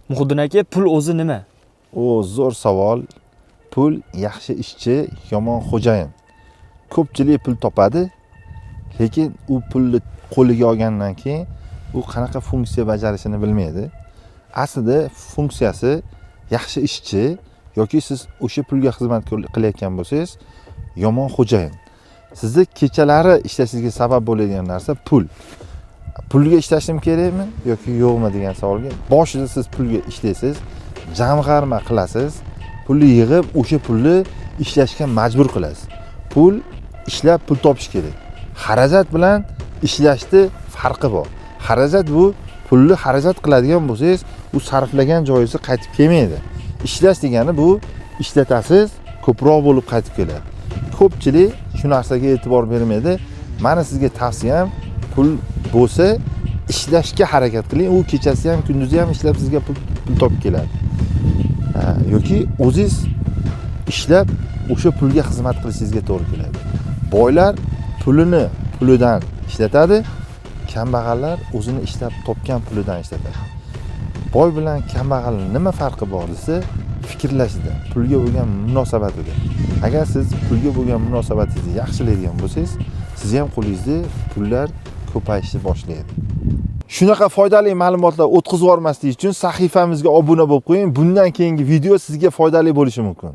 Muhiddin aka, pul o'zi nima? O, zo'r savol. Pul yaxshi ishchi, yomon xo'jayin. Ko'pchilik pul topadi, lekin u pulni qo'liga olgandan keyin u qanaqa funksiya bajarishini bilmaydi. Aslida funksiyasi yaxshi ishchi yoki siz o'sha pulga xizmat qilayotgan bo'lsangiz, yomon xo'jayin. Sizni kechalari ishlashingizga sabab bo'ladigan narsa pul. Pulga ishlashim kerakmi yoki yo'qmi degan savolga, boshida siz pulga ishlaysiz, jamg'arma qilasiz, pulni yig'ib, o'sha pulni ishlashga majbur qilasiz. Pul ishlab pul topish kerak. Xarajat bilan ishlashni farqi bor. Xarajat bu pulni xarajat qiladigan bo'lsangiz, u sarflagan joyingizga qaytib kelmaydi. Ishlash degani bu ishlatasiz, ko'proq bo'lib qaytib keladi. Ko'pchilik shu narsaga e'tibor bermaydi. Mani sizga tavsiyam, pul bo'lsa ishlashga harakat qiling. U kechasi ham, kunduzi ham ishlab sizga pul topib keladi. Ha, yoki o'zingiz ishlab o'sha pulga xizmat qilishingizga to'g'ri keladi. Boylar pulini pulidan ishlatadi, kambag'allar o'zini ishlab topgan pulidan ishlatadi. Boy bilan kambag'alning nima farqi bor desa, fikrlashida, pulga bo'lgan munosabatida. Agar siz pulga bo'lgan munosabatingizni yaxshilaydigan bo'lsangiz, sizni ham qo'lingizda pullar ko'payishni boshlaydi. Shunaqa foydali ma'lumotlar o'tkazib yubormaslik uchun sahifamizga obuna bo'lib qo'ying. Bundan keyingi video sizga foydali bo'lishi mumkin.